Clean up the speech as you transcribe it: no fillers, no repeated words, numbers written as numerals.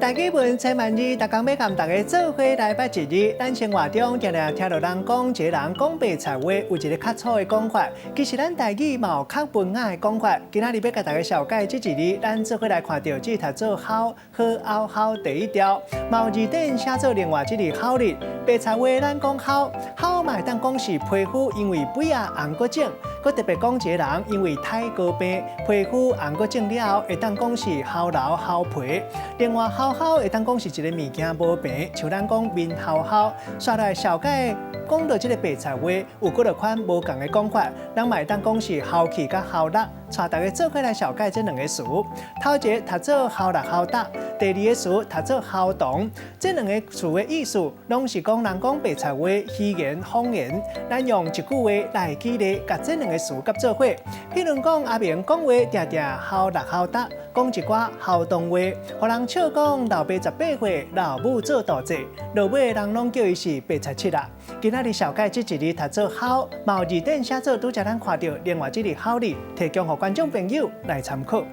台語文千萬字，逐工欲共大家做伙來捌一字。咱生活中定定聽著人講，一個人講白賊話，有一個較粗的講法。其實咱台語嘛有較文雅的講法。今仔日欲共大家紹介這一字，咱做伙來看著這讀做唬，呵拗吼第一條。嘛有字典寫做另外一字唬日。白賊話咱講唬，唬嘛會當講是皮膚因為尾仔紅閣腫，閣特別講一個人因為太高病，皮膚紅閣腫了後，會當講是唬流唬皮。另外唬唬會當講是一個物件無平，像咱講面唬唬。煞來紹介講著這个白賊話，有幾落款無仝的講法，咱嘛會當講是唬氣佮唬力，帶大家做伙來紹介這兩个詞。頭一个讀做唬力唬達，第二个詞讀做唬動。這兩个詞的意思，攏是講人講白賊話、虛言、謊言。咱用一句話來舉例，共這兩个詞佮做伙。譬如講，阿明講話定定唬力唬達，講一寡唬動話，予人笑講老爸18歲，老母做大姐，落尾人攏叫伊是白賊七啦。今仔日紹介這一字讀做唬，嘛有字典寫做拄才咱看著另外這字唬日，提供予觀眾朋友來參考。